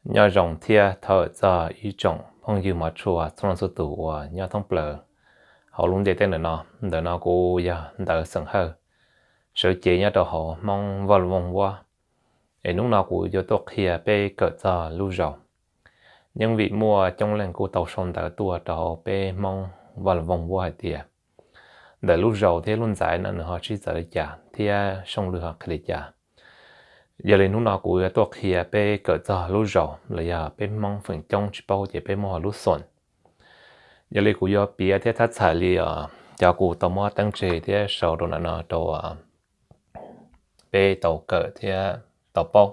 Nyob zoo thiab thov txog ib tsoom phooj ywg mov tshua txhua leej txhua tus uas nyob thoob plaws hauv lub ntiaj teb ntawm no. Ntawm no kuv yog Ntawv Xeem Hawj, sawv cev nyob rau hauv Hmoob Vaj Lug Voog Vuab. Es hnub no kuv yuav tuaj qhia peb kawm txog lub zaus. Yeej vim muaj coob leej kuj tau sau ntawv tuaj rau hauv peb Hmoob Vaj Lug Voog Vuab hais tias ntawm lub zaus thiab lub ntxaiv no nws ho sib txawv li cas thiab Sooj Lwj ho qhia li cas. Yog li hnub no kuv yuav tuaj qhia peb kawm txog lub zaus los yog peb Hmoob feem coob tsis paub ces peb muab hu lub xoom. Yog li kuv yuav piav thiab thab txhais li cov kuv tau muab teeb tseg thiab sau rau ntawm no rau peb tau kawm thiab tau paub.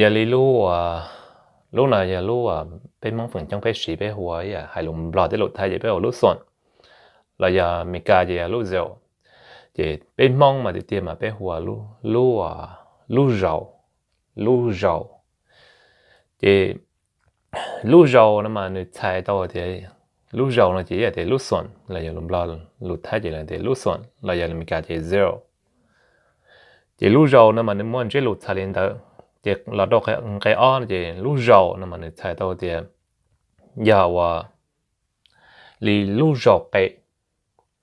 Yog li lub, lub no yog lub peb Hmoob feem coob peb siv peb hu ua, hais lus Nplog thiab lus Thaib ces peb hu lub xoom, los yog Meskas ces yog lub zero. Ces peb Hmoob mas tiag tiag mas peb hu ua lub, lub zaus, lub zaus. Ces lub zaus no mas nws txhais tau tias, lub zaus no ces yog tias lub xoom los yog lus Nplog lus Thaib ces tias lub xoom los yog lus Meskas ces zero. Ces lub zaus no mas nws muaj ntsiab lus txhais li ntawd. Ces los rau nqe ob no ces lub zaus no mas nws txhais tau tias yog ua li lub zaus qe,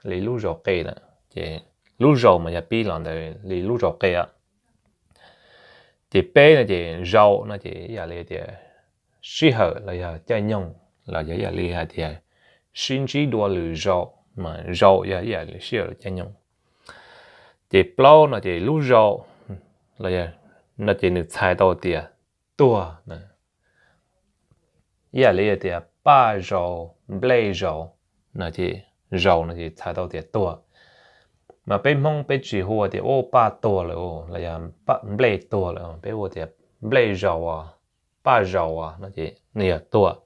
li lub zaus qe na. Ces lub zaus mas yog pib los ntawd li lub zaus qe. Ces peb no ces zaus no ces ib yam li tias sij hawm los yog caij nyoog, los yog ib yam li hais tias sib ntsib dua lwm zaus, mas zaus yog ib yam li sij hawm caij nyoog. Ces plaub no ces lub zaus, los yog no ces nws txhais tau tias tuag na. Ib yam li tias paj zaus, nplej zaus no ces zaus no ces txhais tau tias tuag. Mas peb Hmoob peb tsis hu tias ua paj tuag lawm los yog nplej tuag lawm, peb hu tias nplej zaus, paj zaus no ces nws yog tuag.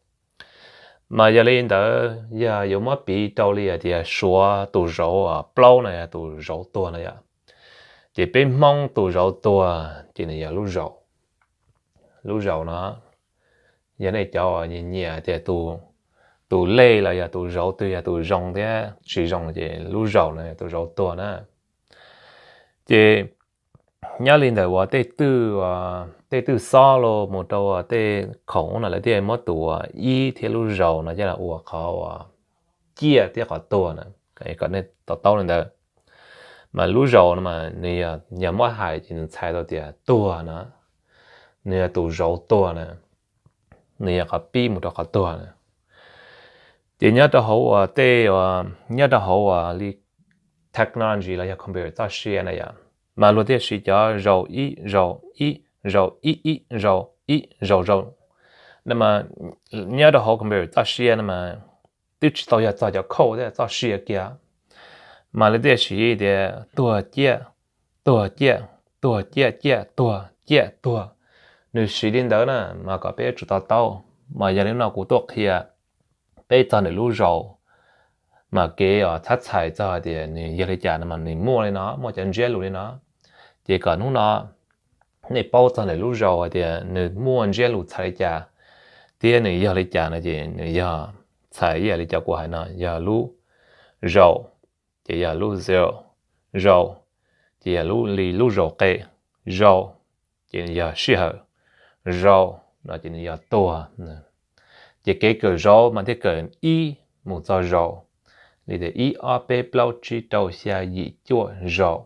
Mas yog li ntawd yog yuav muab piv rau li hais tias Suav tus zauv plaub no yog tus zauv tuag no yom, ces peb Hmoob tus zauv tuag ces nws yog lub zaus. Lub zaus no yog nej cov nyiam nyiam tias tus lej los yog tus zauv twg yog tus zoo thiab tsis zoo ces lub zaus no yog tus zauv tuag na. Ces nyob li ntawm uas tej twj, tej twj xob los mus rau tej khoom no lawv thiaj muab tus ib thiab lub zaus no coj los ua qhov uas ciaj thiab qhov tuag na, kom nej to taub li ntawd. Mas lub zaus no mas nws yog muab hais ces nws txhais tau tias tuag na, nws yog tus zauv tuag na, nws yog qhov pib mus rau qhov tuag na. Ces nyob rau hauv uas tej, nyob rau hauv uas li technology los yog computer txoj sia na yom, mas luag thiaj siv cov zaus ib zaus ib zaus ib ib zaus ib zaus zaus. No mas nyob rau hauv computer txoj sia no mas twb tsis tau yog txog cov code thiab txoj sia kiag, mas luag thiaj siv tias tuag ciaj, tuag ciaj, tuag ciaj ciaj tuag ciaj tuag. Nws siv li ntawd na, mas kom peb yuav tsum to taub. Mas yog li no kuv tuaj qhia peb txog ntawm lub zaus, mas kev txhab txhais txog hais tias nws yog li cas no mas nws muaj li no, muaj cov ntsiab lus li no. Ces kom hnub no nej paub txog ntawm lub zaus hais tias nws muaj ntsiab lus txhais li cas thiab nws yog li cas no ces nws yog txhais ib yam li cov kuv hais no, yog lub zaus ces yog lub zero, zaus ces yog li lub zaus qe, zaus ces nws yog sij hawm, zaus no ces nws yog tuag. Ces kev kawm zaus mas thiaj kawm ib mus txog zaus, li tias ib ob peb plaub tsib rau xya yim cuaj zaus.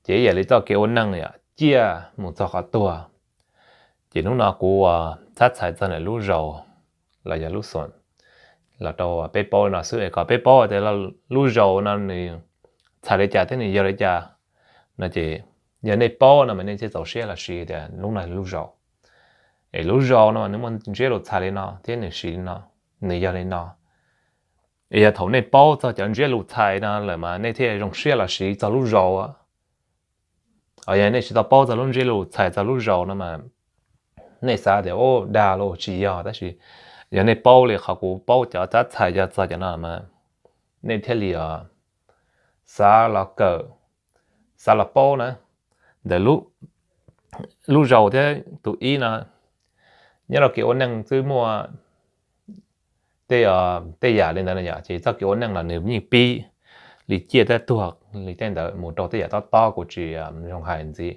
Ces ib yam li txoj kev ua neej yom, ciaj mus txog qhov tuag. Ces hnub no kuv txhab txhais txog ntawm lub zaus los yog lub xoom los rau peb paub li no xwb es kom peb paub tias lub zaus no nws txhais li cas thiab nws yog li cas no ces yog nej paub no mas nej thiaj txaus siab los siv tias lub no lub zaus. Es lub zaus no mas nws muaj ntsiab lus txhais li no thiab nws siv li no, nws yog li no. Es yog thaum nej paub txog cov ntsiab lus txhais no lawm mas nej thiaj zoo siab los siv txog lub zaus. Yog nej tsis tau paub txog lub ntsiab lus txhais txog lub zaus no mas nej xav tias ub, dag los tsis yog, tab sis yog nej paub li qhov kuv paub cov txhab txhais txog cov no mas nej thiaj li xav los kawm, xav los paub na. Ntawm lub zaus thiab tus ib no, nyob rau kev ua neej twb muaj tej yam li ntawd no yom, ces txoj kev ua neej los nws yeej pib li ciaj thiab tuag li tej ntawd mus rau tej yam tob tob kuv tsis zoo hais ntxiv,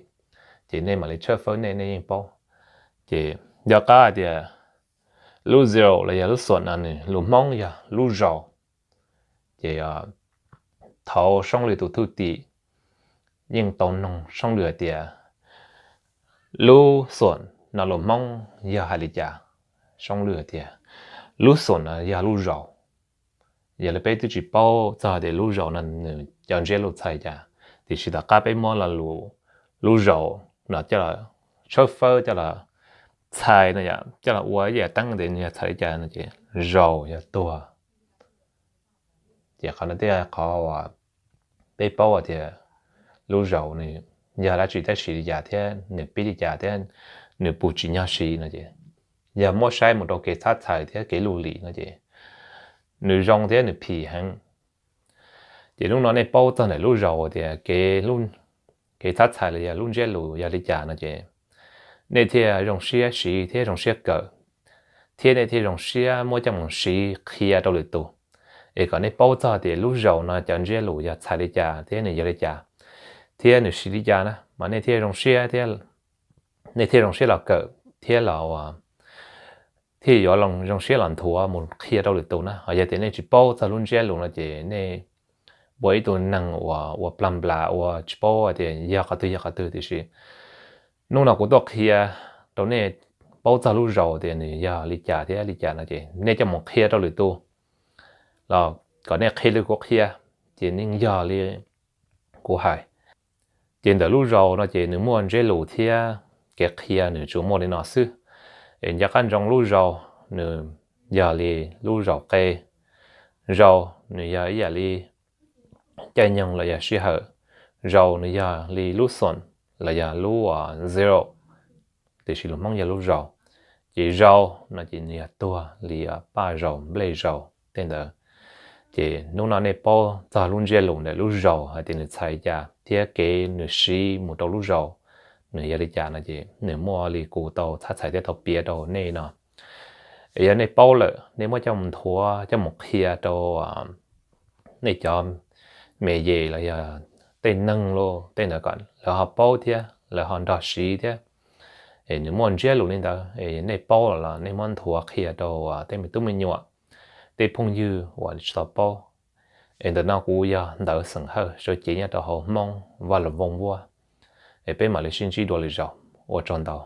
ces nej mam li tshawb fawb nej, nej yeej paub. Ces nco qab hais tias lub zero los yog lub xoom no nws lus Hmoob yog lub zaus. Ces thaum Soob Lwm tus thwj tim yeej tau noog Soob Lwm hais tias lub xoom no lus Hmoob yog hais li cas. Soob Lwm hais tias lub xoom no yog lub zaus. Yog li peb twb tsis paub txog tias lub zaus no nws cov ntsiab lus txhais cas, tiam sis tom qab peb muab lo lus lub zaus no coj los tshawb fawb coj los txhais no yom, coj los ua ib yam teeb tias nws yog txhais li cas no ces zaus yog tuag. Ces qhov no thiaj qhov uas peb paub tias lub zaus nws yog dab tsi tab sis li cas thiab nws pib li cas thiab nws puas tsim nyog siv no ces yog muab saib mus rau kev txhab txhais thiab kev luj lim no ces nws zoo thiab nws phim heev. Ces hnub no nej paub txog ntawm lub zaus tias kev txhab txhais los yog lub ntsiab lus yog li cas no ces nej thiaj zoo siab siv thiab zoo siab kawm, thiab nej thiaj zoo siab muab coj mus siv qhia rau lwm tus, es kom nej paub txog tias lub zaus no cov ntsiab lus yog txhais li cas thiab nws yog li cas thiab nws siv li cas na mas nej thiaj zoo siab thiab nej thiaj zoo siab los kawm thiab los thiaj yuav zoo siab los nthuav mus qhia rau lwm tus na. Ho yog tias nej tsis paub txog lub ntsiab lus no ces nej ua ib tug neeg uas ua plag nplas ua tsis paub tias yog qhov twg yog qhov twg. Tiam sis hnub no kuv tuaj qhia rau nej paub txog lub zaus tias nws yog li cas thiab li cas no ces nej coj mus qhia rau lwm tus los kom nej qhia li kuv qhia ces yeej yog li kuv hais. Ces ntawm lub zaus no ces nws muaj ntsiab lus thiab kev qhia nws tsuas muaj li no xwb. Es nco qab ntsoov lub zaus nws yog li lub zaus qe, zaus nws yog ib yam li caij nyoog los yog sij hawm, zaus nws yog li lub xoom los yog lub zero, tiam sis lus Hmoob yog lub zaus. Ces zaus no ces nws yog tuag li paj zaus nplej zaus tej ntawd. Ces hnub no nej paub txog lub ntsiab lus ntawm lub zaus hais tias nws txhais li cas thiab kev nws siv mus rau lub zaus nws yog li cas no ces nws muaj li kuv tau txhab txhais thiab tau piav rau nej no. Es yog nej paub lawm nej muab coj mus nthuav coj mus qhia rau nej cov me yes los yog tej neeg los tej ntawd kom lawv ho paub thiab lawv ho nrog siv thiab. Es nws muaj ntsiab lus li ntawd es nej paub los nej muab nthuav qhia rau tej me tub me nyuam, tej phooj ywg uas tsis tau paub. Es ntawm no kuv yog Ntawv xeem Hawj, sawv cev nyob rau hauv Hmoob Vaj Lus Vooj Vuab. Es peb mam li sib ntsib dua lwm zaus, ua tsaug ntau.